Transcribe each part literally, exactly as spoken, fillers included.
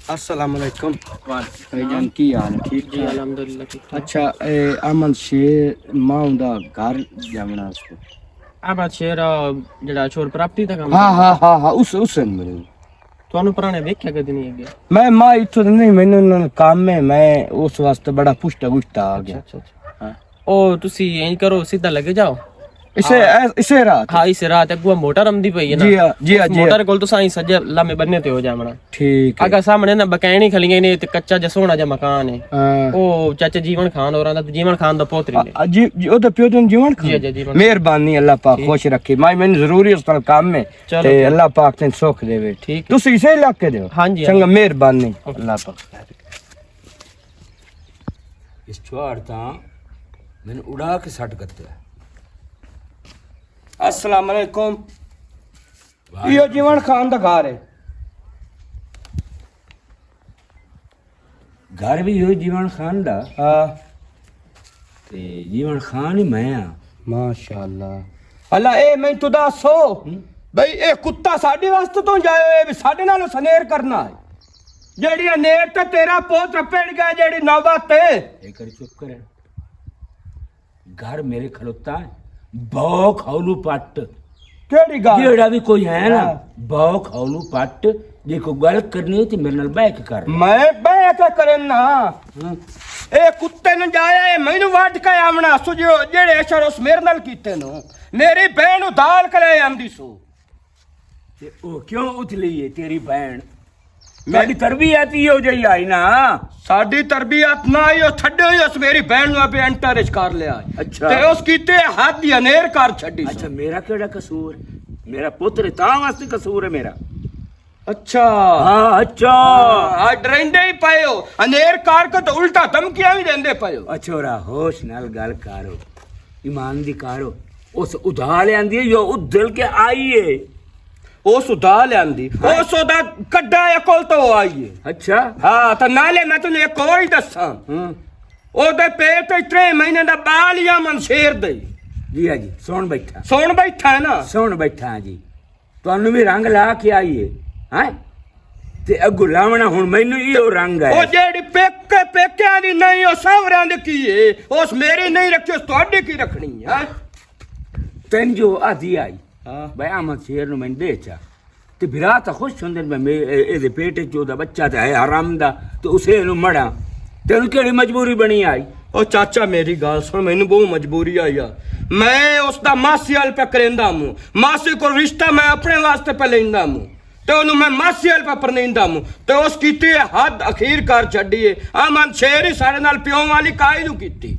السلام علیکم۔ وعلیکم السلام۔ بھائی جان، کی حال ہے؟ ٹھیک جی، ٹھاک؟ الحمدللہ ٹھیک ٹھاک۔ اچھا، اے احمد شیر ماں دا گھر جاونا اس کو۔ احمد شیر، آ، جڑا چور پراپرٹی دا کام ہاں، کردا؟ ہاں، ہاں، ہاں، اس، اس نے میرے۔ تانوں پرانے ویکھیا کدی نہیں اگے؟ میں ماں اتھوں تے نہیں، مینوں انہاں نے کام ہے، میں اس واسطے بڑا پشتا گشتا آ گیا۔ اچھا، اچھا۔ ہاں۔ او تسی انج کرو، سیدھا لگے جاؤ۔ اسے، ہاں۔ اے-، اسے رات؟ ہاں، اسے رات اگوں موٹر آمدی پئی ہے نا۔ جی ہاں، جی ہاں، اس جی ہاں۔ موٹر کول تساں ہی سجے لمے بننے تے ہو جاونا۔ ٹھیک ہے۔ اگا سامنے نا بکینی کھلیاں نے تے کچا جا سوہنا جا مکان ہے۔ ہاں۔ او چاچا جیون خان ہوراں دا، جیون خان دا پوتری نے۔ آ، جی، جی، او تے پیو تے جیون خان؟ جی، جی، جیون خان۔ مہربانی، اللہ پاک ٹھیک۔ خوش رکھے۔ میں، مینوں ضروری اس نال کام ہے۔ چلو تے ٹھیک۔ اللہ پاک تین سکھ دے۔ ٹھیک ہے۔ تسی اسے علاقے دے ہو؟ ہاں جی، ہاں چنگا، جی۔ مہربانی۔ اوکے۔ اللہ پاک۔ اس چھوڑ تاں مینوں اڑا کے سٹ کتیا۔ السلام علیکم۔ وعلیکم یہ جیون خان دا گھر ہے۔ گھر بھی ہوئی جیون خان دا؟ ہاں۔ تے جیون خان ہی میں ہاں۔ ماشاءاللہ۔ اللہ، اے میں تو دسو، ہم؟ بھئی، اے کتا ساڈے واسطے تو جائے ہوئے، بھی ساڈے نال سنیر کرنا ہے۔ جیڑی انیر تے تیرا پوت رپڑ گیا، جیڑی نوبت تے۔ اے کر، چپ کر۔ گھر میرے کھلوتا ہے، بوک ہولو پٹ۔ کیڑی گل؟ جیڑا بھی کوئی ہے نا، ہاں۔ بوک ہولو پٹ، جے کوئی گل کرنی ہے تے میرے نال بہ کے کر۔ میں بہ کے کرن نا۔ ہاں۔ اے کتے نوں جایا، اے مینوں وڈ کے آونا سو، جو جیڑے اشر اس میرے نال کیتے نو۔ میری بہن نوں دال کلے آندی سو۔ تے او کیوں اتلی ہے تیری بہن؟ میں تیری تربیت ہی ہو جائی آئی نا۔ ساڈی تربیت نہ آئی، او چھڈے ہوئی اس میری بہن نوں اپنے انٹر اچ کر لیا ہے۔ اچھا۔ تے اس کیتے حد دی انیر کر چھڈی سو۔ اچھا، میرا کیڑا قصور؟ میرا پتر ہے، تاں واسطے قصور ہے میرا۔ اچھا۔ ہاں، اچھا۔ ہاں، آج ڈریندے ہی پئے ہو۔ انیر کر کے تو الٹا دھمکیاں بھی دیندے پئے ہو۔ اچھا، را ہوش نال گل کرو، ایمان دی کرو۔ اس ادھا لیاندی ہے یا ادھل کے آئی ہے؟ اس ادھا لیاندی۔ ہاں۔ اس دا کڈا ہے کول تو آئی ہے۔ اچھا۔ ہاں، تو نالے میں تینوں ایک اور ہی دساں۔ ہاں۔ او دے پیٹ وچ ترے مہینے دا بال یا من شیر دے۔ جی ہاں جی، سن بیٹھا۔ سن بیٹھا ہے نا؟ سن بیٹھا ہاں جی۔ تانوں بھی رنگ لا کے آئی ہے، ہیں؟ تے اگوں لاونا ہن مینوں ایہو رنگ ہے۔ او جیڑی پیکے پیکیاں دی نہیں، او ساوریاں دی کی ہے؟ اس میری نہیں رکھی، اس تہاڈی کی رکھنی ہے؟ تین جو آدھی آئی، ہاں۔ بھائی احمد شیر نوں میں دے چا۔ تے بھرا تاں خوش ہوندے نے، میں، اے، اے دے پیٹ وچ اودا بچہ تے ہے حرام دا، تے اسے نوں مڑا۔ تینوں کیڑی مجبوری بنی آئی؟ او چاچا، میری گل سن، مینوں بہت مجبوری آئی آ۔ میں اس دا ماسی حال پہ کریندا ہوں، ماسی کو رشتہ میں اپنے واسطے پہ لیندا ہوں، تے انہوں میں ماسی حال پہ پرنیندا ہوں، تے اس کیتی ہے حد اخیر کر چھڈی ہے۔ امن شیر ہی سارے نال پیوں والی کائی نوں کیتی۔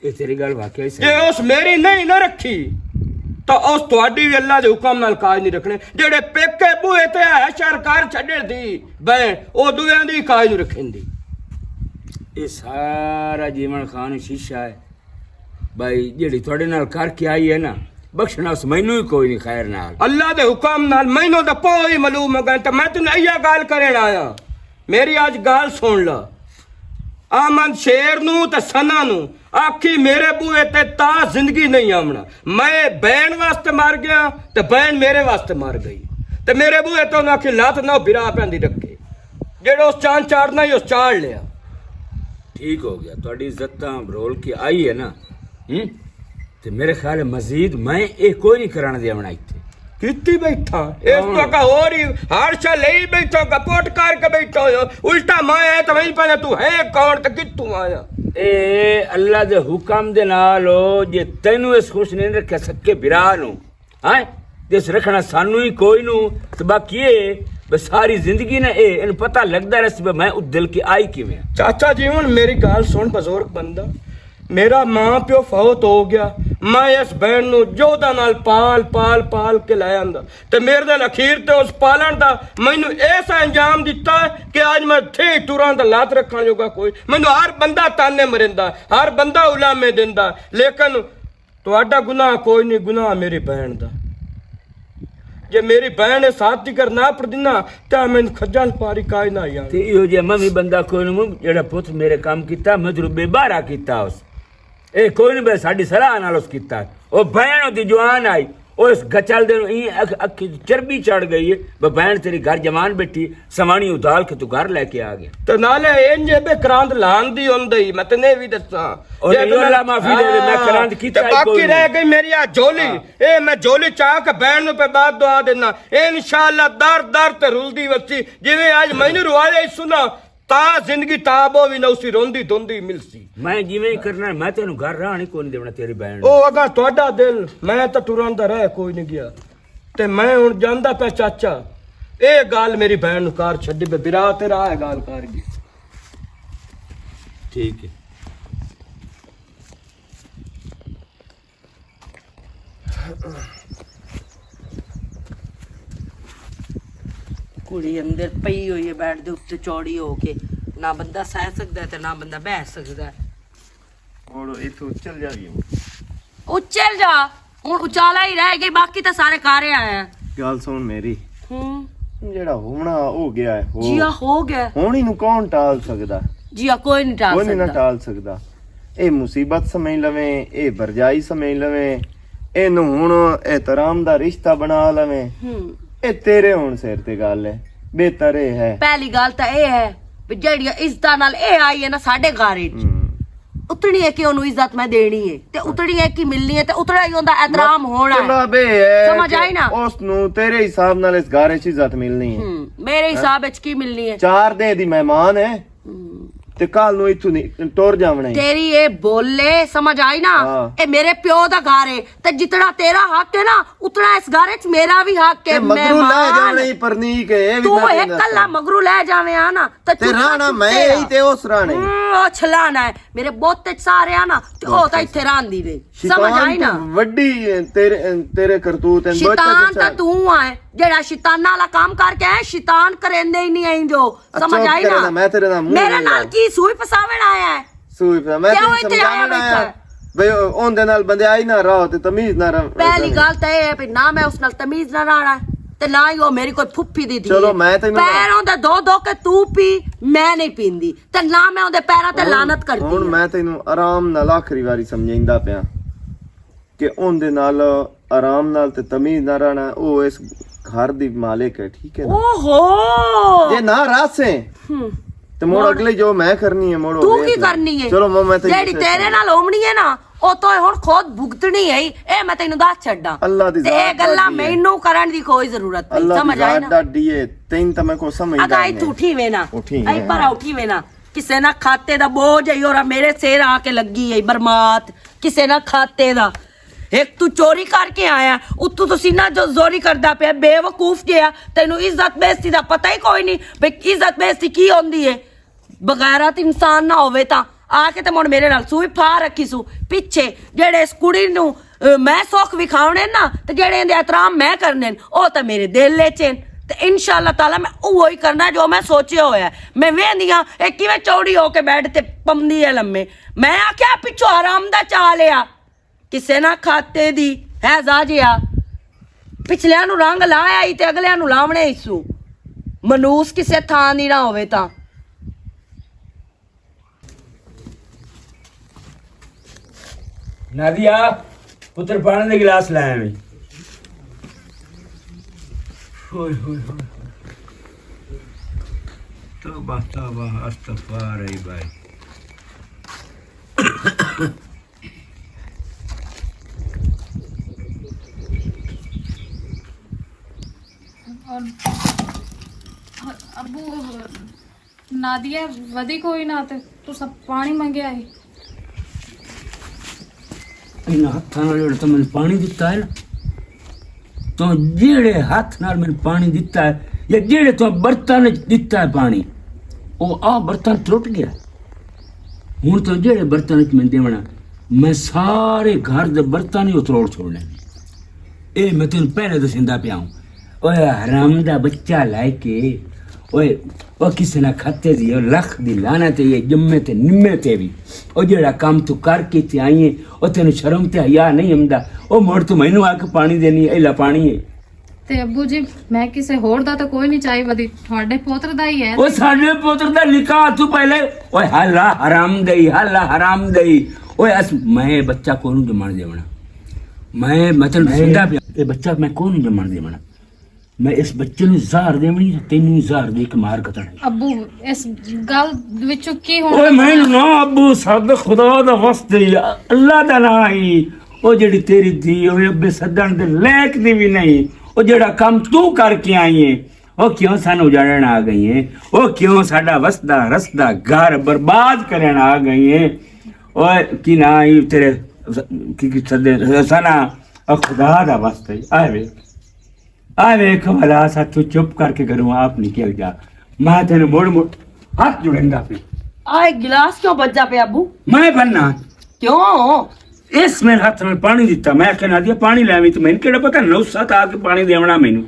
یہ تیری گل واقعی صحیح جے ہے۔ اس میری نہیں نہ رکھی، تو اس تہاڈی بھی اللہ دے حکم نال کاج نہیں رکھنے۔ جڑے پیکے بوئے تے ہے شر کر چھڈے دی بہن، او دویاں دی کاج نہیں رکھن دی۔ یہ سارا جیون خان شیشہ ہے۔ بھائی، جڑی تہاڈے نال کر کے آئی ہے نا، بخشنا اس مینوں ہی کوئی نہیں خیر نال۔ اللہ دے حکم نال مینوں دا پو ہی معلوم ہو گئے، تے میں تینوں ایہا گل کرن آیا۔ میری اج گل سن لا۔ آمن شیر نو تے سنا نو آکھی میرے بوئے تے تا زندگی نہیں آمنا۔ میں بین واسطے مر گیا تے بین میرے واسطے مر گئی۔ تے میرے بوئے تے انہاں آکھی لات نہ بھرا پیندی رکھے۔ جیڑا اس چاند چاڑنا ہی اس چاڑ لیا۔ ٹھیک ہو گیا، تہاڈی عزتاں برول کے آئی ہے نا۔ ہم؟ تے میرے خیال ہے مزید میں اے کوئی نہیں کرن دیونا ایتھے۔ کیتی بیٹھا؟ اس تو کا ہو رہی، ہر شے لئی بیٹھا، کپوٹ کر کے بیٹھا ہو۔ الٹا میں آیا تو وہیں پہلے تو ہے کون تے کتوں آیا؟ اے اللہ دے حکم دے نال ہو، جے تینوں اس خوش نہیں رکھیا سکے بھرا نو، ہاں؟ جس رکھنا سانو ہی کوئی نو، تے باقی اے بس ساری زندگی نہ اے، ان پتہ لگدا رہسی بے میں ادل کے آئی کیویں۔ چاچا جی، ہن میری گل سن بزرگ بندہ، میرا ماں پیو فوت ہو گیا، میں اس بہن نو جودا نال پال، پال، پال کے لے آندا۔ تے میرے نال اخیر تے اس پالن دا مینوں ایسا انجام دتا ہے کہ اج میں تھے ٹراں دا لات رکھن جوگا کوئی۔ مینوں ہر بندہ تانے مریندا، ہر بندہ علامے دیندا، لیکن تہاڈا گناہ کوئی نہیں، گناہ میری بہن دا۔ جے میری بہن نے ساتھ دی کر نہ پر دینا، تے میں کھجل پاری کاج نہ آیا۔ تے ایہو جے میں بھی بندہ کوئی نہیں، جڑا پتر میرے کام کیتا، میں تیرو بے بارا کیتا اس۔ اے کوئی نہیں بے ساڈی صلاح نال اس کیتا۔ او بہن دی جوان آئی، او اس گچل دے نوں ایں اکھ، اکھ چربی چڑھ گئی ہے، بے بہن تیری گھر جوان بیٹھی، سوانی ادال کے تو گھر لے کے آ گیا۔ تے نالے انج بے کراند لان دی ہوندی، میں تینے وی دساں۔ او جے نہیں، میں، اللہ معافی دے دے، میں ہاں، کراند کیتا تے ہی باقی کوئی رہ نہیں۔ گئی میری آ جھولی۔ ہاں۔ اے میں جھولی چا کے بہن نوں پہ بعد دعا دینا۔ اے انشاءاللہ در در تے رلدی وسی، جویں اج مینوں روایا ہی سنا۔ تا زندگی تا بو وی نہ اسی روندی دھوندی ملسی۔ میں جویں ہی کرنا ہے، میں تینوں گھر راہ نہیں کوئی نہیں دیونا تیری بہن نوں۔ او اگاں تہاڈا دل، میں تاں ٹران دا رہ کوئی نہیں گیا۔ تے میں ہن جاندا پیا چاچا، اے گال میری بہن نوں کار چھڈی بے برا تیرا اے گال کر گیا۔ ٹھیک ہے۔ کڑی اندر پئی ہوئی ہے بیڈ دے اُتے چوڑی ہو کے، نہ بندہ سہ سکدا ہے تے نہ بندہ بہ سکدا ہے۔ اور اتھوں چل جا بھی ہوں۔ اچل جا، ہن اچالا ہی رہ گئی، باقی تے سارے کارے آئے ہیں۔ گل سن میری، ہوں۔ جیڑا ہونا ہو گیا ہے، ہو۔ جی ہاں، ہو گیا۔ ہن اینوں کون ٹال سکدا؟ جی ہاں، کوئی نہیں ٹال کوئی نہیں نہ سکدا۔ ٹال سکدا۔ اے مصیبت سمجھ لویں، اے برجائی سمجھ لویں، اینوں ہن احترام دا رشتہ بنا لویں۔ ہوں۔ اے تیرے ہن سر تے گل ہے، بہتر اے ہے۔ پہلی گل تاں اے ہے، بھی جیڑی عزتاں نال اے آئی ہے نا ساڈے گھر وچ، ہوں۔ اتنی ہے کہ اونوں عزت میں دینی ہے، تے اتنی ہے کہ ملنی ہے، تے اتنا ہی اوندا احترام ہونا ہے۔ مطلب اے ہے سمجھ کہ آئی نا؟ اس نوں تیرے حساب نال اس گھر وچ عزت ملنی ہے۔ ہوں، میرے ہاں؟ حساب وچ کی ملنی ہے؟ چار دے دی مہمان ہے۔ ہوں۔ تے کل نوں اتھوں نہیں، ٹر جاونا ہے۔ تیری اے بولے، سمجھ آئی نا؟ ہاں۔ اے میرے پیو دا گھر ہے، تے جتنا تیرا حق ہے نا، اتنا اس گھر وچ میرا بھی حق ہے۔ تے مگروں لے مہمان۔ جاونا ہی پرنیک ہے، اے بھی تو میں ایک تینوں کلا دساں۔ مگروں لے جاویں آ نا، تے تے چپ رانا چپ میں تے ہی آ۔ تے اس رانے۔ ہوں، او چھلانا ہے۔ میرے بہت تے سارے آ نا، تے او تاں اتھے راندی وے۔ سمجھ شیطان آئی تے نا؟ وڈی تیرے، تیرے کرتوت ہیں، بہت شیطان تے تاں تو آئے، جیڑا شیطان والا کام کر کے آئے، شیطان کریندے ہی نہیں آئیں جو۔ اچھا، سمجھ آئی نا؟ میں تیرے نال منہ میرے نہیں نال لایا۔ کی سوئی پساوݨ آیا ہے؟ سوئی پسا-، میں کیوں تینوں اتنے آیا سمجھاوݨ بیٹھا آیا۔ ہے؟ بھئی، اون دے نال بندے آئی نہ رہو تے تمیز نہ رہو۔ پہلی گل تے اے ہے بھئی، نہ میں اس نال تمیز نہ رہنا ہے، تے نہ ہی او میری کوئی پھپھی دی دھی چلو، ہے۔ میں تینوں پیروں دے دو دو کے تو پی، میں نہیں پیندی، تے نہ میں اون دے پیراں تے ہن، لعنت کردی ہن ہاں۔ میں تینوں آرام نال آخری واری سمجھیندا پیا۔ کہ اون دے نال آرام نال تے تمیز نہ رہنا، او اس گھر دی مالک ہے، ٹھیک ہے نا؟ اوہو! جے نہ راسے، ہم۔ تے مڑ مڑ۔ اگلے جو میں کرنی ہے، مڑ او تو ویکھ کی لے۔ کرنی ہے؟ چلو، میں، میں تینوں جیڑی تیرے نال ہومنی ہے نا، او تو ہن خود بھگتنی ہے۔ اے میں تینوں دس چھڈاں۔ اللہ دی تے اے ذات گلاں ڈاڈی ہے۔ مینوں کرن دی کوئی ضرورت نہیں، اللہ دی سمجھ آئی ذات نا؟ ڈاڈی ہے، تین تاں میں کو سمجھ اگا نہیں۔ اٹھی وینا۔ اٹھی اے وینا۔ پر اٹھی وینا۔ کسے نہ کھاتے دا بوجھ ہے اور میرے سر آ کے لگی ہے برمات۔ کسے نہ کھاتے دا۔ ایک تو چوری کر کے آیا، اتو تو سینا جو زوری کردا پیا، بے وقوف جیا، تینوں عزت بےعزتی دا پتہ ہی کوئی نہیں، بے عزت بےعزتی کی ہوندی ہے؟ بغیرت انسان نہ ہووے تاں آ کے تے مڑ میرے نال سوئی پھا رکھی سو۔ پیچھے جیڑے اس کڑی نوں، اے، میں سوکھ وکھاونے نا، تے جیڑے اندے احترام میں کرنے ن، او تے میرے دل وچ ہن۔ تے انشاءاللہ تعالیٰ میں اوہو ہی کرنا جو میں سوچیا ہویا ہے۔ میں ویندی ہاں، اے کیویں چوڑی ہو کے بیڈ تے پمدی ہے لمے۔ میں آکھیا، "پچھو حرام دا چا لیا۔" کسے نہ کھاتے دی ہے زا جیا۔ پچھلیاں نوں رنگ لایا ہی تے اگلیاں نوں لاونے ہی سو۔ منوس کسے تھاں دی نہ ہووے تاں۔ نادیا، پتر پانی دے گلاس لایا میں۔ ہوئے، ہوئے، ہوئے، ہوئے۔ توبہ، توبہ، استغفار ہے بھائی۔ ابو، نادیہ ودی کوئی نہ تے تو سب پانی منگیا ہے۔ انہاں ہتھاں نال جیڑا تاں مینوں پانی دتا ہے نا، تاں جیڑے ہتھ نال مینوں پانی دتا ہے، یا جیڑے تاں برتن وچ دتا ہے پانی، او آ برتن ٹوٹ گیا۔ ہن تاں جیڑے برتن وچ میں دیونا، میں سارے گھر دے برتن ہی اتروڑ چھوڑنے۔ اے میں تینوں پہلے دسیندا پیا ہوں۔ اوئے حرام دا بچہ لے کے، اوئے، او کسے نہ کھاتے دی، او لکھ دی لعنت ہے، یہ جمے تے نمے تے بھی۔ او جیڑا کام تو کر کے تے آئی ہے، او تینوں شرم تے حیا نہیں ہمدا۔ او مڑ تو مینوں آ کے پانی دینی، ایلا پانی ہے۔ تے ابو جی، میں کسے ہور دا تو کوئی نہیں چاہی ودی، تھوڑے پوتر دا ہی ہے۔ او ساڈے پوتر دا نکاح تو پہلے، اوئے حالا حرام دئی، حالا حرام دئی۔ اوئے اس، میں بچہ کو نہیں جمن دیونا۔ میں مطلب میں سمجھا پیا، یہ بچہ میں کون جمن دے بنا؟ میں اس بچے نوں زہر دیونی تے تینوں زہر دے کے مار کٹنا۔ ابو، اس گل وچوں کی ہونا؟ اوئے میں نہ ابو سد، خدا دا واسطے، اللہ دا نام ہی۔ او جڑی تیری دی، او ابے سدن دے لائق دی بھی نہیں۔ او جڑا کم تو کر کے آئی ہے، او کیوں سانو اجاڑن آ گئی ہے؟ او کیوں ساڈا وسدا رسدا گھر برباد کرن آ گئی ہے؟ او کی نام ہی تیرے، کی کی سدے سنا؟ او خدا دا واسطے، آئے وے۔ آ ویکھ والا سا، تو چپ کر کے گھروں آپ نکل جا۔ میں تینوں مڑ مڑ ہاتھ جوڑیندا پی۔ آ ایک گلاس کیوں بجا پیا ابو؟ میں بننا۔ کیوں؟ اس میں ہاتھ نال پانی دتا، میں آخیا نادیا پانی لے آویں، تو مینوں کیڑا پتہ نو سات آ کے پانی دیونا مینوں۔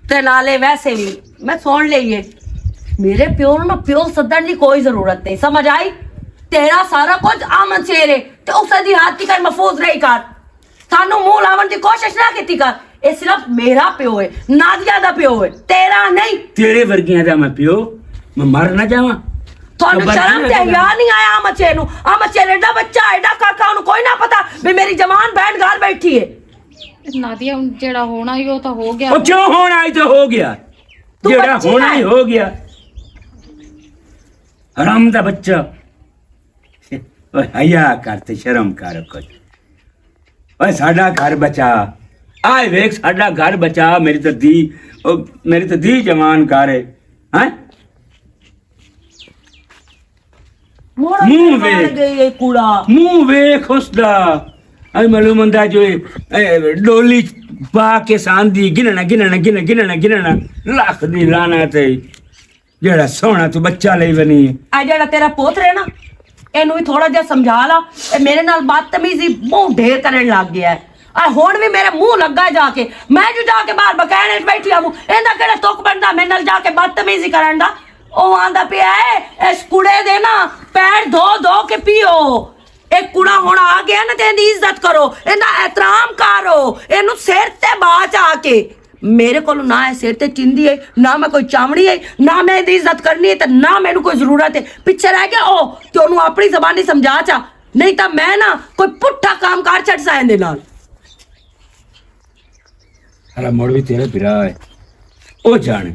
تے نالے ویسے بھی میں سن لئیے، میرے پیو نوں نا پیو سدن دی کوئی ضرورت نہیں، سمجھ آئی؟ تیرا سارا کچھ امن شیر ہے، تے اسے دی ہاتھ کی کر محفوظ رہی کر۔ سانو منہ لاون دی کوشش نہ کیتی کر۔ اے صرف میرا پیو ہے، نادیا دا پیو ہے، تیرا نہیں۔ تیرے ورگیاں دا میں پیو، میں مر نہ جاواں۔ تھانوں شرم تے حیا نہیں آیا؟ آ مچے نو، آ مچے ایڈا بچہ، ایڈا کاکا، اونوں کوئی نہ پتا بھی میری جوان بہن گھر بیٹھی ہے۔ نادیا، ہن جیڑا ہونا ہی، او تاں ہو گیا۔ او کیوں ہونا ہی تے ہو گیا؟ جیڑا ہونا ہی ہو گیا۔ حرام دا بچہ۔ اوئے حیا کر تے شرم کر کچھ۔ اوئے ساڈا گھر بچا۔ آئے ویکھ ساڈا گھر بچا، میری تے دی، او میری تے دی جوان گھر ہے۔ ہیں؟ منہ ویکھ۔ گئی اے کوڑا۔ منہ ویکھ اس دا۔ اے معلوم ہوندا جو اے، اے ڈولی پا کے ساندی گننا، گننا، گننا، گننا، گننا، لکھ دی لعنت ہے۔ جیڑا سونا تو بچہ لئی بنی ہے۔ اے جیڑا تیرا پوتر ہے نا، اینوں وی تھوڑا جہا سمجھا لا۔ اے میرے نال بدتمیزی بہت ڈھیر کرن لگ گیا ہے۔ اے ہن وی میرے منہ لگا جا کے، میں جو جا کے باہر بکین وچ بیٹھی آں، ایندا کیڑا تک بندا میرے نال جا کے بدتمیزی کرن دا؟ او آندا پیا ہے، اس کڑے دے نا پیر دھو دھو کے پیو۔ ایک کڑا ہن آ گیا نا، تے ایندی عزت کرو، ایندا احترام کرو، اینوں سر تے باچ آ کے۔ میرے کولوں نہ اے سر تے چیندی اے، نہ میں کوئی چاونی اے، نہ میں ایندی عزت کرنی اے، تے نہ مینوں کوئی ضرورت اے۔ پیچھے رہ گیا او، تے اونوں اپنی زبانی سمجھا چا، نہیں تاں میں نہ کوئی پٹھا کام کر چھڈ سا ایندے نال۔ ہلا مڑ وی تیرا بھرا اے۔ او جان۔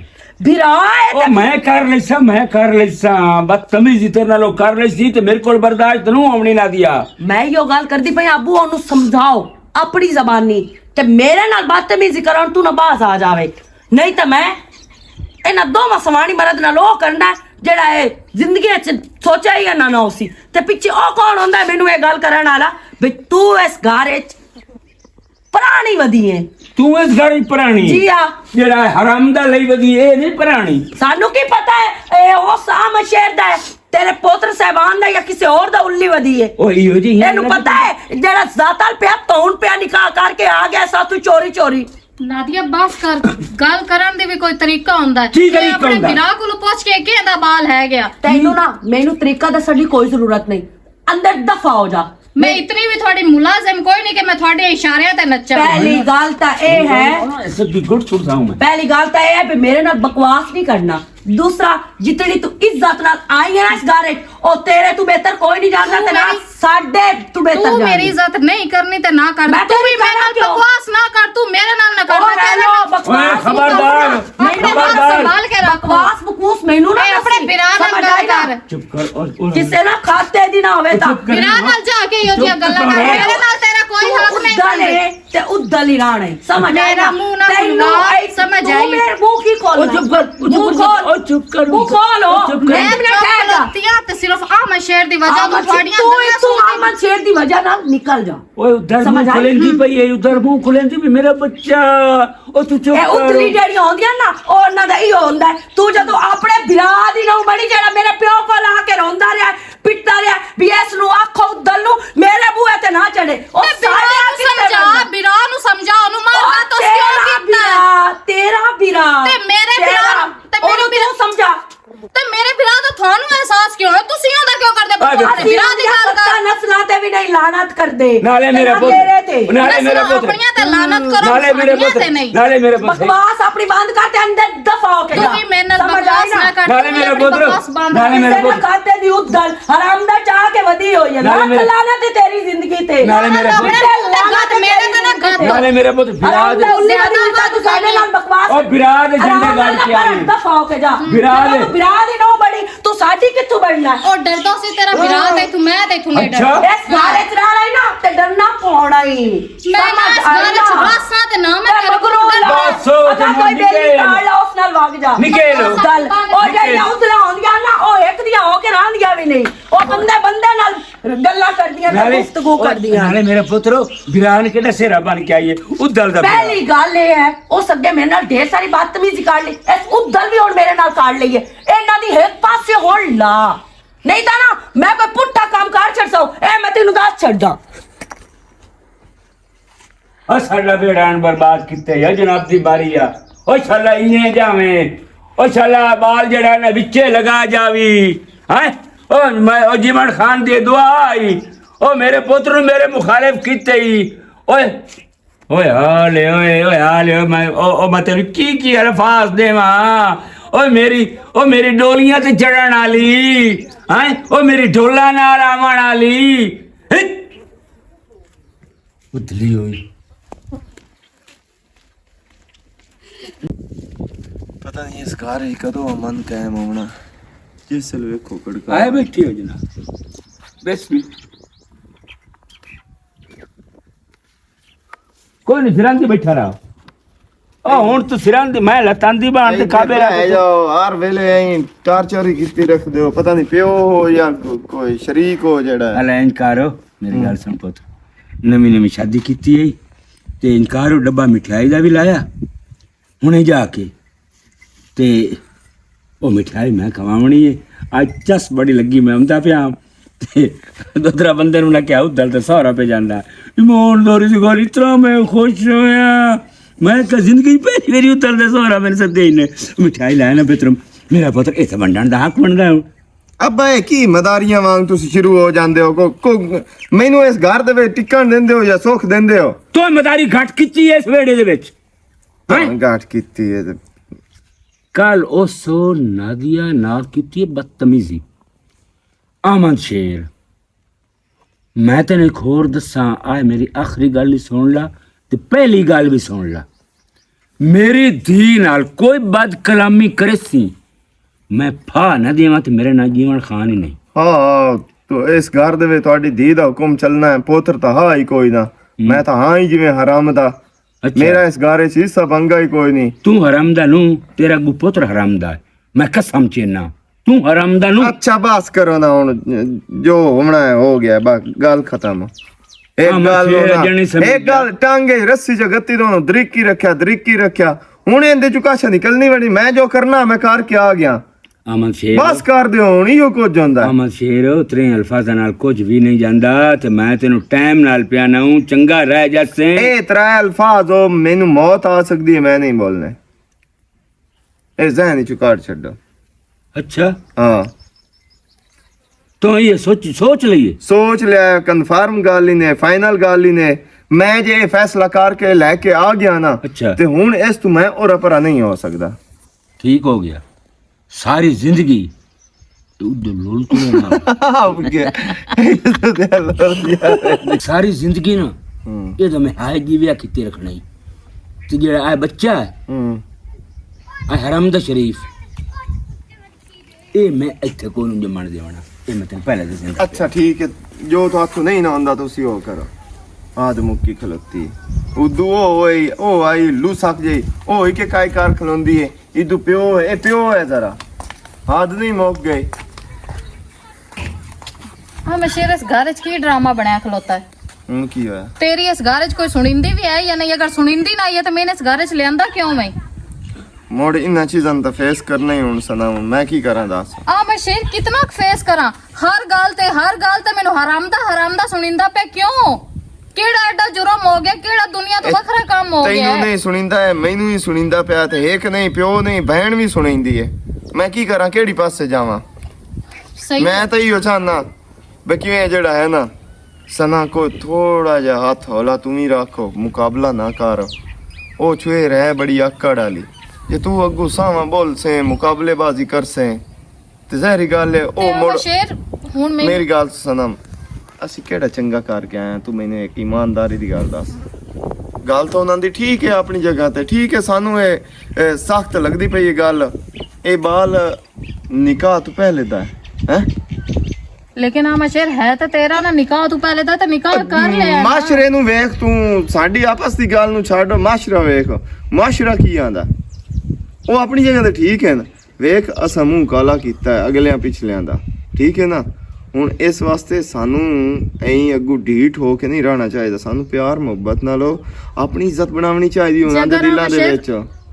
بھرا اے او تے میں کر لیسا، میں کر لیسا۔ بدتمیزی تیرے نال او کر لیسی تے میرے کول برداشت نو آونی نہ دیا۔ میں یو گل کردی پئی، ابو اونوں سمجھاؤ اپنی زبانی تے میرے نال بدتمیزی کرن تو نہ باز آ جاوے۔ نہیں تے میں انہاں دوواں سوانی مرد نال او کرنا ہے جڑا اے زندگی وچ سوچا ہی نہ نہ ہوسی۔ تے پچھے او کون ہوندا ہے مینوں اے گل کرن والا؟ بھی تو اس گھر وچ پرانی ودی ہے۔ تو اس گھر وچ پرانی؟ جی ہاں۔ جڑا حرام دا لئی ودی، اے نہیں پرانی۔ سانو کی پتہ ہے، اے او سام شہر دا ہے، تیرے پوتر صاحبان دا یا کسے اور دا الی ودی ہے۔ او ایہو جی ہی اینو پتہ ہے، جڑا ذاتال پیا تون پیا نکاح کر کے آ گیا ساتھوں چوری چوری۔ نادیہ، بس کر، گل کرن دی بھی کوئی طریقہ ہوندا ہے۔ کی طریقہ ہوندا ہے؟ بھرا کولوں پوچھ کے کہ ایندا بال ہے گیا۔ تینوں نا، مینوں طریقہ دسن دی کوئی ضرورت نہیں۔ اندر دفع ہو جا۔ میں اتنی بھی تھوڑی ملازم کوئی نہیں کہ میں تھوڑے اشاریاں تے نچاں۔ پہلی گل تاں اے ہے، سب کی گڈ سن ساؤں میں۔ پہلی گل تاں اے ہے بھی میرے نال بکواس نہیں کرنا۔ دوسرا، جتنی تو عزت نال آئی ہے نا اس گھر وچ، او تیرے تو بہتر کوئی نہیں جاندا تے نہ ساڈے تو بہتر جاندا۔ تو میری عزت نہیں کرنی تے نہ کر۔ میں تو بھی میرے نال بکواس نہ کر، تو میرے نال نہ کر۔ میں تیرے نال بکواس نہیں کرنا۔ خبردار، اپنے آپ سنبھال کے رکھ۔ بکواس بکوس مینوں نہ اپنے بھرا نال گل کر۔ چپ کر۔ کسے نال کھاتے دی نہ ہوے تاں۔ بھرا نال جا کے ایہو جیاں گلاں کر۔ میرے نال تیرا کوئی حق نہیں بندا۔ تے ادھر ہی رانا ہے، سمجھ آیا نا؟ تینوں سمجھ آئی۔ میرے منہ کی کھول؟ او چپ کر، او چپ کر، او چپ کر، منہ کھول۔ او چپ کر۔ میں چپ کھلوتی ہاں تے صرف احمد شیر دی وجہ تو تھوڑیاں گلاں سن۔ احمد شیر دی وجہ نال نکل جا۔ اوئے ادھر منہ کھلیندی پئی ہے، ادھر منہ کھلیندی پئی، میرا بچہ۔ او تو چپ کر۔ اے اتلی جڑیاں ہوندیاں نا، او انہاں دا ایہو ہوندا ہے۔ تو جدوں اپنے بھرا دی نہ بڑی جڑا میرے پیو کول آ کے روندا رہیا، پٹدا رہیا، بی ایس نو آکھو ادھر نو میرے بوئے تے نہ چڑھے۔ او سارے آ کے سمجھا، بھرا نو سمجھا، اونوں مار۔ او تیرا بھرا، تیرا بھرا۔ تے میرے بھرا، تے میرے بھرا سمجھا۔ تے میرے بھرا دا تھانوں احساس کیوں ہے؟ تسی اوندا کیوں کردے؟ بکواس؟ برا دی گل کر۔ نسلاں تے بھی نہیں لعنت کردے۔ نالے میرے پتر، نالے میرے پتر، اپنیاں تے لعنت کرو، نالے میرے پتر، نالے میرے پتر۔ بکواس اپنی بند کر تے اندر دفع ہو کے جا۔ تسی میرے نال بکواس نہ کر، نالے میرے پتر، نالے میرے پتر۔ کھاتے دی ادھر حرام دا چاہ کے ودی ہوئی ہے۔ نالے میرے لعنت ہے تیری زندگی تے۔ نالے میرے پتر، نالے میرے پتر، برا دے، تو ساڈے نال بکواس او برا دے جنڈے گاڑ کے آئی۔ دفع ہو کے جا۔ برا دے۔ برا دی نو بڑی تو ساڈی کتھوں بننا ہے؟ او ڈردا سی تیرا برا تے تو میں تے تو نہیں ڈردا۔ اس گھر وچ رہنا ہی نا تے ڈرنا پونا ہی۔ میں نہ اس گھر وچ رہساں تے نہ میں تیرے کول ڈرنا۔ بس، او تے اگر کوئی نکل۔ بیلی کار لا، اس نال وگ جا۔ نکل۔ گل، او جڑیاں ادھر ہوندیاں نا، او ایک دیاں ہو کے راندیاں بھی نہیں۔ او بندے بندے نال گلاں کردیاں تے گفتگو کردیاں۔ نالے میرے پترو، بران کیڑا سیرا بن کے آئی ہے؟ ادھر دا برا۔ پہلی گل اے ہے، اس اگے میرے نال ڈھیر ساری بدتمیزی کر لی، اس ادھر بھی ہن میرے نال کر لئی ہے۔ انہاں دی ہک پاسے ہن لا، نہیں تاں نا میں کوئی پٹھا کام کر چھڑساں۔ اے میں تینوں دس چھڑداں۔ او ساڈا بیڑا ان برباد کیتے یا جناب دی باری آ۔ او شالا اینے جاویں۔ او شالا بال جڑا نا وچے لگا جاوی۔ ہیں؟ او میں، او جیون خان دی دعا آئی۔ او میرے پتر نوں میرے مخالف کیتے ہی۔ اوئے، اوئے حال اے، اوئے، اوئے حال اے، میں، او، او میں تینوں کی کی الفاظ دیواں؟ او میری، او میری ڈولیاں تے چڑھن والی، ہیں؟ او میری ڈولاں نال آون والی۔ ہٹ۔ اتلی ہوئی۔ پتہ نہیں اس گھر ہی کدوں امن قائم ہونا۔ جس لوے کھوکڑ کا آئے بیٹھی ہو جناب۔ بسم اللہ۔ کوئی نہیں، سران دی بیٹھا رہا۔ او ہن تو سران دی، میں لتان دی بان تے کابے رہا۔ جو ہر ویلے ایں ٹارچر ہی کیتی رکھ دیو، پتہ نہیں پیو ہو یا کوئی شریک ہو جڑا۔ الا انج کرو، میری گل سن پوت۔ نویں نویں شادی کیتی ہے تے انج کرو، ڈبہ مٹھائی دا بھی لایا۔ ہنے جا کے تے او مٹھائی میں کھواونی ہے۔ اج چس بڑی لگی، میں آندا پیا ہاں۔ تے دوسرا بندے نوں نہ کہیا، ادھر تے سہرا پہ جاندا۔ ایمانداری دی گل، اتنا میں خوش ہویا۔ میں کہ زندگی پہلی واری ادھر تے سہرا میرے ساتھ دے نے۔ مٹھائی لایا نا پترم، میرا پتر اتھے ونڈن دا حق بندا ہے۔ ابا، اے کی مداریاں وانگ تسی شروع ہو جاندے ہو؟ کو، کو، مینوں اس گھر دے وچ ٹکن دیندے ہو یا سکھ دیندے ہو؟ تو مداری گھٹ کیتی ہے اس ویڑے دے وچ؟ ہاں؟ گھٹ کیتی ہے تے کل اس نادیہ نال کیتی ہے بدتمیزی۔ احمد شیر، میں تینوں ایک ہور دساں، آئے میری آخری گل ہی سن لا، تے پہلی گل بھی سن لا۔ میری دھی نال کوئی بد کلامی کرے سی، میں پھا نہ دیواں تے میرے نال جیون خان ہی نہیں۔ ہاں، تو اس گھر دے وچ تہاڈی دھی دا حکم چلنا ہے، پوتر تاں ہا ہی کوئی نہ۔ میں تاں ہاں ہی جویں حرام دا۔ اچھا۔ میرا اس گھر وچ حصہ بنگا ہی کوئی نہیں۔ تو حرام دا نو، تیرا گو پوتر حرام دا ہے۔ میں قسم چینا، تو حرام دا نو۔ اچھا، بس کرو نا ہن، جو ہونا ہے ہو گیا، بس گل ختم۔ ایک ہاں، میں گل فیر ہونا، جنی سمجھ ایک گیا۔ گل ٹانگے رسی جو گتی دونوں دریکی رکھیا، دریکی رکھیا۔ ہن ایندے چوں کچھ نکلنی وڑی، میں جو کرنا میں کر کے آ گیا۔ احمد شیر۔ بس کر دیو ہن، ایہو کچھ ہوندا ہے۔ احمد شیر، اتنے الفاظاں نال کچھ بھی نہیں جاندا، تے میں تینوں ٹائم نال پیا نہ ہوں، چنگا رہ جاسیں۔ اے ترے الفاظ ہو، مینوں موت آ سکدی ہے، میں نہیں بولنے۔ اے ذہن وچوں کڈ چھڈو۔ اچھا۔ ہاں۔ تو یہ سوچ، سوچ لئیے۔ سوچ لیا، کنفرم گل ہی نے، فائنل گل ہی نے۔ میں جے یہ فیصلہ کر کے لے کے آ گیا نا، اچھا۔ تے ہن اس تو میں اور اپرا نہیں ہو سکدا۔ ٹھیک ہو گیا۔ ساری زندگی تے ادھر لول تو رہنا۔ آپ کے؟ ساری زندگی نا، ہوں۔ یہ تو میں ہائے جیویا کیتے رکھنا ہی۔ تے جڑا اے بچہ ہے، ہوں۔ اے حرم دا شریف، اے میں ایتھے کوئی نوں جمن دیونا۔ اے میں تینوں پہلے دسنا۔ اچھا، ٹھیک ہے۔ جو تو ہاتھوں نہیں نہ ہوندا، تسی او کرو۔ آد مکی کھلوتی۔ او دو او ہوئی، او آئی، لو سک جئی۔ او ہوئی کہ کائی کار کھلوندی ہے۔ ادو پیو ہے، اے پیو ہے ذرا۔ حد نہیں مک گئی۔ ہاں، میں شیر اس گھر وچ کی ڈرامہ بنایا کھلوتا ہے؟ ہن کی ہویا؟ تیری اس گھر وچ کوئی سنیندی بھی ہے یا نہیں؟ اگر سنیندی نہ آئی ہے تو میں اس گھر وچ لیندا کیوں میں؟ مڑ انہاں چیزاں تے فیس کرنا ہی ہن سنا ہن۔ میں کی کراں دس؟ آ میں شیر کتنا کُ فیس کراں؟ ہر گل تے، ہر گل تے مینوں حرام دا، حرام دا سنیندا پیا کیوں؟ کیڑا ایڈا جرم ہو گیا؟ کیڑا دنیا تو اے وکھرا کام ہو گیا تینوں ہے؟ نہیں سنیندا ہے، مینوں ہی سنیندا پیا تے ایک نہیں، پیو نہیں، بہن بھی سنیندی ہے۔ میں کی کراں، کیڑی پاسے جاواں؟ میں تاں ایہو چاہنا، بے کیوں اے جڑا ہے نا، سنا کو تھوڑا جہا ہتھ ہولا توں وی رکھ، مقابلہ نہ کر۔ او چھوے رہ بڑی اکڑ والی۔ جے توں اگوں ساواں بول سے، مقابلے بازی کر سے، تے ظاہری گل ہے، او مڑ۔ شیر، ہن میں میری گل سنم، اسی کیڑا چنگا کر کے آئے ہیں؟ توں مینوں ایک ایمانداری دی گل دس۔ گل تاں انہاں دی ٹھیک ہے اپنی جگہ تے، ٹھیک ہے، سانوں اے، اے سخت لگدی پئی اے گل۔ اے بال نکاح تو پہلے دا ہے، ہیں؟ لیکن آ مشیر ہے تے تیرا نا، نکاح تو پہلے دا تے نکاح کر لیا نا۔ معاشرے نو ویکھ توں، ساڈی آپس دی گل نو چھڈ، معاشرہ ویکھ، معاشرہ کی آندا؟ او اپنی جگہ تے ٹھیک ہے نا۔ ویکھ، اساں منہ کالا کیتا ہے اگلیاں پچھلیاں دا، ٹھیک ہے نا؟ ہن اس واسطے سانوں ایں اگوں ڈھیٹ ہو کے نہیں رہنا چاہیدا، سانوں پیار محبت نال او اپنی عزت بناونی چاہیدی انہاں دے دلاں دے وچ۔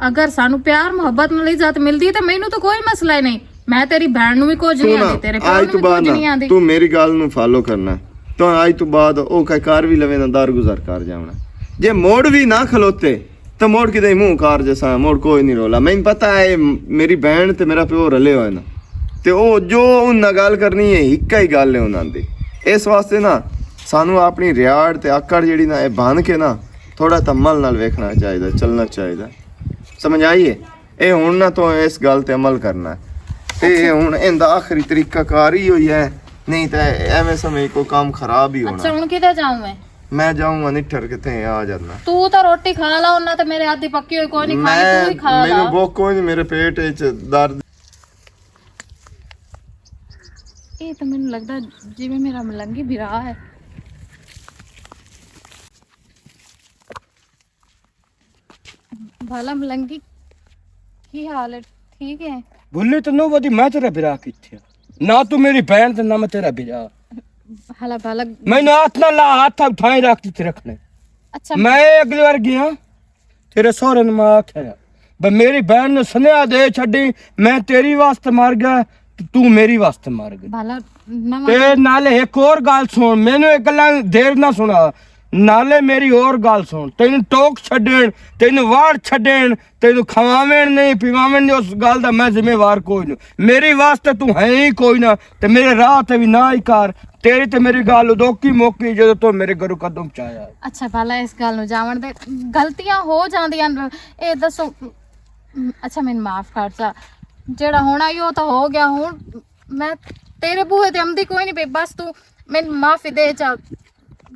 اگر سانوں پیار محبت نال عزت ملدی تے مینوں تو کوئی مسئلہ ہی نہیں۔ میں تیری بہن نوں وی کچھ نہیں آندی، تیرے پیو نوں وی کچھ نہیں آندی۔ تو میری گل نوں فالو کرنا۔ تو اج تو بعد او کہہ کر وی لوے نہ، در گزر کر جاونا۔ جے موڑ وی نہ کھلوتے، تے موڑ کدے منہ کار جسا، موڑ کوئی نہیں رولا۔ مینوں پتہ ہے میری بہن تے میرا پیو رلے ہوئے نا۔ تے او جو انہاں گل کرنی ہے، ہکا ہی گل ہے انہاں دی۔ اس واسطے نا سانوں اپنی ریاڑ تے آکڑ جیڑی نا، اے بن کے نا، تھوڑا تمل نال ویکھنا چاہیدا، چلنا چاہیدا۔ سمجھ آئی ہے؟ اے ہن نہ تو اس گل تے عمل کرنا ہے۔ تے اے ہن ایندا آخری طریقہ کار ہی ہوئی ہے، نہیں تے ایویں سمجھ کوئی کام خراب ہی ہونا۔ اچھا، ہن کدھر جاؤں میں؟ میں جاؤں گا نٹھر کے تے آ جانا۔ تو تے روٹی کھا لا، انہاں تے میرے ہاتھ دی پکی ہوئی کوئی نہیں کھانی، تو ہی کھا لا۔ مینوں بھوک کوئی نہیں، میرے پیٹ وچ درد۔ اے تے مینوں لگدا جویں میرا ملنگی بھرا ہے۔ بھالا ملنگی، کی حال ہے؟ ٹھیک ہے؟ بھلی تو نو ودی، میں تیرا بھرا کتھے آ؟ نہ تو میری بہن تے نہ میں تیرا بھرا۔ بھالا، بھالا۔ میں نہ ہاتھ نہ لا، ہاتھ اٹھائیں رکھ تے رکھنے۔ اچھا۔ میں اگلی بار گیا، تیرے سہرے نے میں آکھیا، بے میری بہن نے سنیا دے چھڈی، میں تیری واسطے مر گیا، تے تو میری واسطے مر گئی۔ بھالا، نہ تے نالے ایک اور گل سن، مینوں ایک گلاں دیر نہ سنا۔ نالے میری اور گل سن، تینوں ٹوک چھڈن، تینوں واڑ چھڈن، تینوں کھواون نہیں، پیواون نہیں، اس گل دا میں ذمہ وار کوئی نہیں۔ میری واسطے تو ہے ہی کوئی نہ، تے میرے راہ تے بھی نہ ہی کر۔ تیری تے میری گل ادو کی موقع جدوں تو میرے گھروں قدم چایا۔ اچھا، بھالا اس گل نوں جاون دے، غلطیاں ہو جاندیاں نے۔ اے دسو، اچھا، مینوں معاف کر جا، جیڑا ہونا ہی او تاں ہو گیا۔ ہن میں تیرے بوہے تے امدی کوئی نہیں پئی، بس تو مینوں معافی دے جا،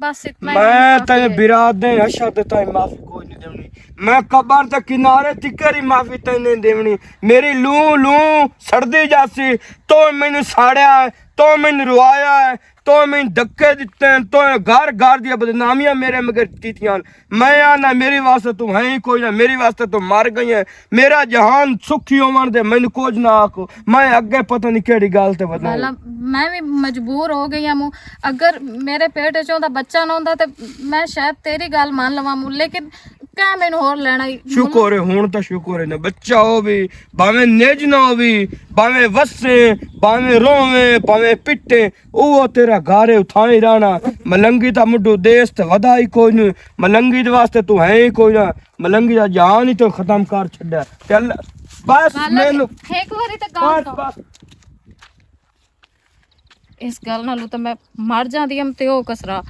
بس اتنا ہی۔ میں تینوں برا دے حشر دے تائیں معافی کوئی نہیں دیونی۔ میں قبر دے کنارے تکر ہی معافی تینوں نہیں دیونی۔ میری لوں لوں سڑدی جاسی، تو مینوں ساڑیا ہے، تو مینوں روایا ہے، تو مینوں دھکے دتے ہیں، تو گھر گھر دی بدنامیاں میرے مگر کیتیاں۔ میں آنا، میری واسطے تو ہیں ہی کوئی نہ، میری واسطے تو مر گئی ہے۔ میرا جہان سکھی ہون دے، مینوں کچھ نہ آکھو۔ میں اگے پتہ نہیں کیڑی گل تے وداں۔ والا، میں بھی مجبور ہو گئی ہوں۔ اگر میرے پیٹ چوں دا بچہ نہ ہوندا تے میں شاید تیری گل مان لواں موں، لیکن کیا مینوں ہور لینا ہی؟ شکر ہے، ہن تاں شکر ہے نا، بچہ ہو بھی، بھاویں نج نہ ہو بھی، بھاویں وسے، بھاویں روویں، بھاویں پٹے، او تیرا گھر ہے، اتھاں ہی رہنا۔ ملنگی دا مڈو دیس تے ودا ہی کوئی نہیں۔ ملنگی دے واسطے تو ہے ہی کوئی نہ۔ ملنگی دا جان ہی تو ختم کر چھڈیا۔ تے اللہ، بس مینوں ایک واری تے گل بس، تو بس۔ اس گل نالوں تے میں مر جاندی ہم تے او کسرا،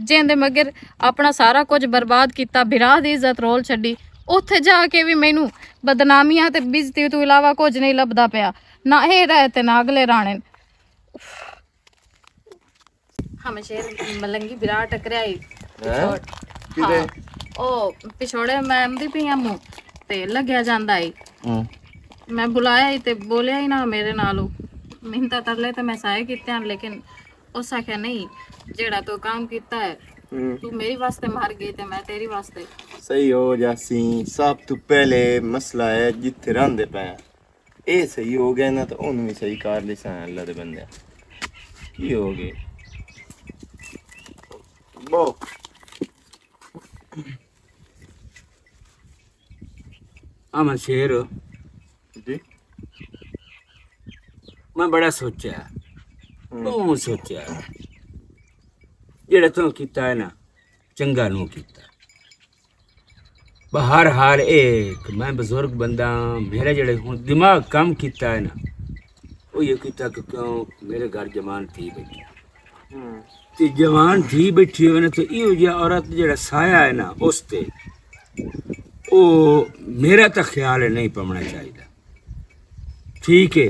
جیندے مگر اپنا سارا کچھ برباد کیتا، بھرا دی عزت رول چھڈی۔ اوتھے جا کے بھی مینوں بدنامیاں تے بےعزتی تو علاوہ کچھ نہیں لبدا پیا، نہ اے رہے تے نہ اگلے رانے۔ ہمیشہ ملنگی برا ٹکریا ہی۔ ہیں؟ پچھوڑ-، کدے؟ ہاں۔ او پچھوڑے میں آمدی پئی ہاں موں تے لگیا جاندا ہی۔ ہوں۔ میں بلایا ہی تے بولیا ہی نہ میرے نال او۔ منتاں ترلے تے میں سارے کیتے ہن، لیکن اس آکھیا نہیں، جیڑا تو کام کیتا ہے، ہوں۔ تو میری واسطے مر گئی تے میں تیری واسطے۔ صحیح ہو جاسی، سب تو پہلے مسئلہ ہے جتھے رہندے پئے ہیں۔ اے صحیح ہو گئے نا، تو انہوں بھی صحیح کر لیساں اللہ دے بندے۔ کی ہو گئے؟ بہت۔ احمد شیر، جی؟ میں بڑا سوچا، ہوں۔ بہت سوچا۔ جڑا تو کیتا ہے نا، چنگا نو کیتا۔ بہرحال، اے کہ میں بزرگ بندہ ہاں، میرا جڑے ہن دماغ کم کیتا ہے نا، وہ یہ کیتا کہ کیوں میرے گھر جوان تھی بیٹھی۔ تے جوان تھی بیٹھی ہوئے نا، تے ایہو جہی عورت جڑا سایہ ہے نا اس تے، او میرا تاں خیال ہے نہیں پونا چاہیدا۔ ٹھیک ہے،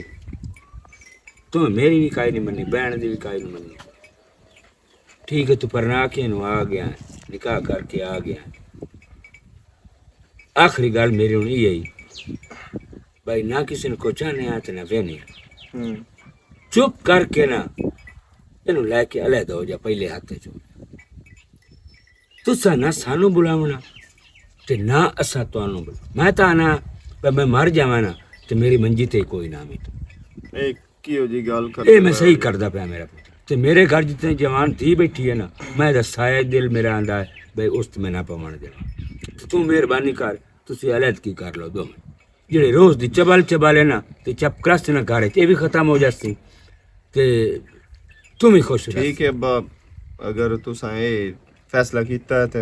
تو میری بھی کائی نہیں مننی، بہن دی بھی کائی نہیں مننی۔ ٹھیک ہے، تو پرنا کے نو آ گیا، نکاح کر کے آ گیا۔ آخری گل میری ہن ایہی ہے، بھائی، نہ کسی نوں کچھ آنے آ تے نہ وینے آ۔ ہوں۔ چپ کر کے نہ اینوں لے کے علیحدہ ہو جا، پہلے ہاتھ چ ہو جا۔ تساں نہ سانوں بلاونا تے نہ اساں تانوں بلا۔ میں تاں آنا، پر میں مر جاواں نا تے میری منجی تے کوئی نہ مل۔ اے کیہو جی گل کر اے میں صحیح کردا پیا میرا پتر۔ تے میرے گھر جتنے جوان تھی بیٹھی ہے نا، میں دا سایہ دل میرا آندا ہے، بھئی، اس تے میں نہ پوݨ دیواں۔ تے توں مہربانی کر، تسی علیحدگی کر لو دوویں۔ جڑے روز دی چبل چبل ہے نا، تے چپ کرس نا گھر وچ، اے بھی ختم ہو جاسی۔ تے توں بھی خوش رہ۔ ٹھیک ہے ابا، اگر تساں اے فیصلہ کیتا ہے تے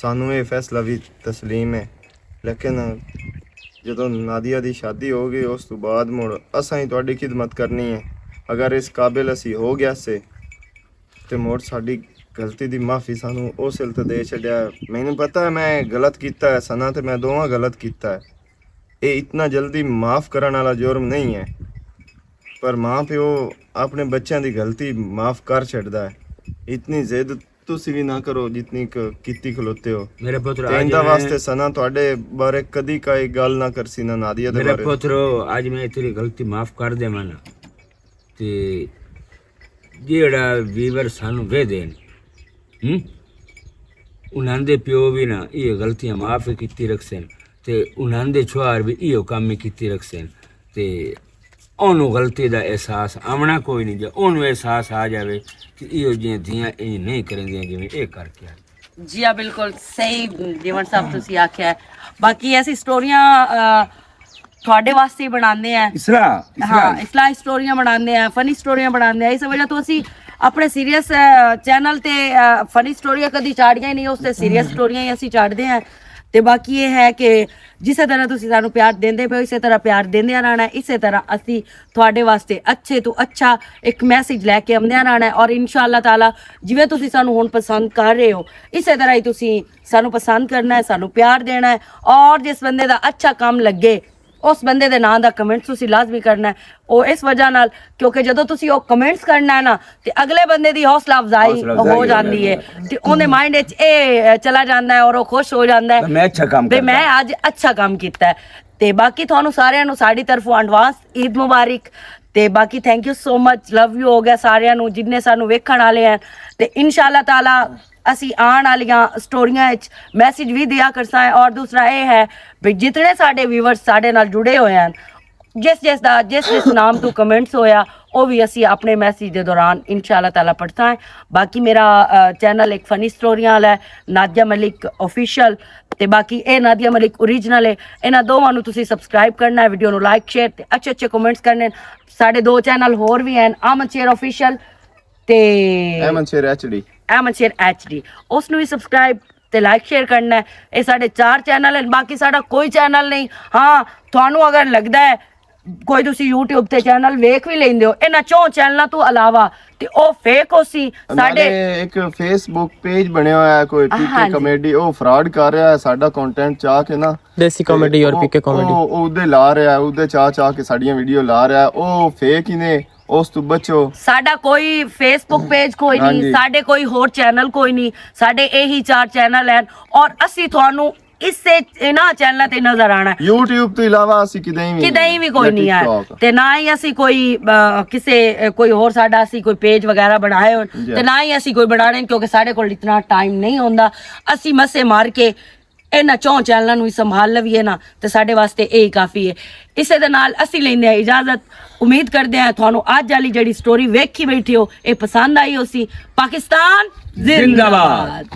سانوں اے فیصلہ بھی تسلیم ہے، لیکن جدوں نادیہ دی شادی ہو گئی، اس تو بعد مڑ اساں ہی تہاڈی خدمت کرنی ہے۔ اگر اس قابل اسی ہو گیا سے، تے مڑ ساڈی غلطی دی معافی سانوں اس ویلے تے دے چھڈیا۔ مینوں پتہ ہے میں غلط کیتا ہے، سنا تے میں دوواں غلط کیتا ہے۔ اے اتنا جلدی معاف کرن والا جرم نہیں ہے، پر ماں پیو اپنے بچیاں دی غلطی معاف کر چھڈدا ہے۔ اتنی ضد تسی بھی نہ کرو جتنی ک-، کیتی کھلوتے ہو۔ میرے پتر، تے آج ایندا میں واسطے سنا تہاڈے بارے کدی کائی گل نہ کرسی، نہ نادیہ دے میرے بارے۔ پترو، اج میں تیری غلطی معاف کر دیواں نا، تے جیڑا ویور سانو وے دین، ہم؟ انہاں دے پیو بھی نا یہ غلطیاں معاف کیتی رکھسن، تے انہاں دے چھوار بھی یہ کام ہی کیتی رکھسن۔ تے اونوں غلطی دا احساس آونا کوئی نہیں، جے اونوں احساس آ جاوے کہ ایہو جیاں دھیاں انج نہیں کریندیاں جویں اے کر کے آئی۔ جی ہاں، بالکل صحیح۔ جیون صاحب، تسی آکھیا ہے۔ باقی ایسی سٹوریاں، آ، تہاڈے واسطے ہی بناندے ہیں۔ اس طرح، اس طرح ہاں، اس طرح سٹوریاں بناندے ہیں، فنی سٹوریاں بناندے ہیں۔ اس وجہ تو اسی اپنے سیریس چینل تے فنی سٹوریاں کدی چاڑیاں ہی نہیں، اس تے سیریس سٹوریاں ہی اسی چاڑھدے ہیں۔ تے باقی یہ ہے کہ جسے طرح تسی سانو پیار دیندے پے ہو، اسے طرح پیار دیندے رہنا ہے۔ اسے طرح اسی تہاڈے واسطے اچھے تو اچھا ایک میسج لے کے آمدے رہنا ہے، اور انشاءاللہ تعالی جویں تسی سانو ہن پسند کر رہے ہو، اسے طرح ہی تسی سانو پسند کرنا ہے، سانو پیار دینا ہے، اور جس بندے دا اچھا کام لگے، اس بندے دے نام دا کمنٹ تسی لازمی کرنا ہے۔ او اس وجہ نال، کیونکہ جدوں تسی او کمنٹس کرنا ہے نا، تے اگلے بندے دی حوصلہ افزائی حوصلہ افزائی ہو ہو جاندی ہے۔ جاندی ہے۔ تے اوندے مائنڈ وچ اے چلا جاندا ہے اور او خوش ہو جاندا ہے کہ میں اچھا کام بھئی، کردا میں ہاں۔ اج اچھا کام کیتا ہے۔ تے باقی تھانوں ساریاں نوں ساڈی طرفوں ایڈوانس عید مبارک۔ تے باقی thank you so much, love you ہو گیا ساریاں نوں جننے سانوں ویکھن والے ہیں۔ تے انشاءاللہ تعالی اسی آن والیاں سٹوریاں وچ میسج وی دیا کرساں ہے۔ اور دوسرا اے ہے بھی جتنے ساڈے ویورز ساڈے نال جڑے ہوئے ہیں، جس جس دا جس جس نام تو کمنٹس ہویا، او وی اسی اپنے میسج دے دوران انشاءاللہ تعالی پڑھساں ہے۔ باقی میرا چینل ایک فنی سٹوریاں والا ہے، نادیہ ملک آفیشل، تے باقی اے نادیہ ملک اوریجنل ہے۔ انہاں دوواں نوں تسی سبسکرائب کرنا ہے، ویڈیو نوں لائک شیئر تے اچھے اچھے کمنٹس کرنے۔ ساڈے دو چینل ہور وی ہیں، احمد شیر آفیشل تے احمد شیر ایچ ڈی۔ احمد شیر ایچ ڈی، اس نوں وی سبسکرائب تے لائک شیئر کرنا ہے۔ اے ساڈے چار چینل ہیں، باقی ساڈا کوئی چینل نہیں۔ ہاں، تھانوں اگر لگدا ہے کوئی تسی یوٹیوب تے چینل ویکھ وی لیندے ہو انہاں چوں چینلاں تو علاوہ، تے او فیک ہو سی۔ ساڈے ایک فیس بک پیج بنیا ہویا ہے کوئی پی کے کامیڈی، او فراڈ کر رہا ہے ساڈا کانٹینٹ چاہ کے نا۔ دیسی کامیڈی اور پی کے کامیڈی۔ او دے لا رہا ہے، او دے چاہ چاہ کے ساڈیاں ویڈیو لا رہا ہے، او فیک ہی نے۔ اس تو بچو۔ ساڈا کوئی فیس بک پیج کوئی نہیں، ساڈے کوئی ہور چینل کوئی نہیں، ساڈے ایہی چار چینل ہیں۔ اور اسی تھانوں اسے انہاں چینلاں تے نظر آنا ہے۔ یوٹیوب تو علاوہ اسی کدیں وی کدیں وی کوئی نہیں ہے۔ تے نہ ہی اسی کوئی کسے کوئی ہور ساڈا اسی کوئی پیج وغیرہ بنائے ہون، تے نہ ہی اسی کوئی بنانے، کیونکہ ساڈے کول اتنا ٹائم نہیں ہوندا۔ اسی مسے مار کے انہاں چون چینلاں نوں سنبھال لویے نا، تے ساڈے واسطے اے ہی کافی ہے۔ اسے دے نال اسی لیندے ہیں اجازت۔ امید کردے ہیں تھانوں اج والی جڑی سٹوری ویکھی بیٹھے ہو، اے پسند آئی ہو سی۔ پاکستان زندہ باد۔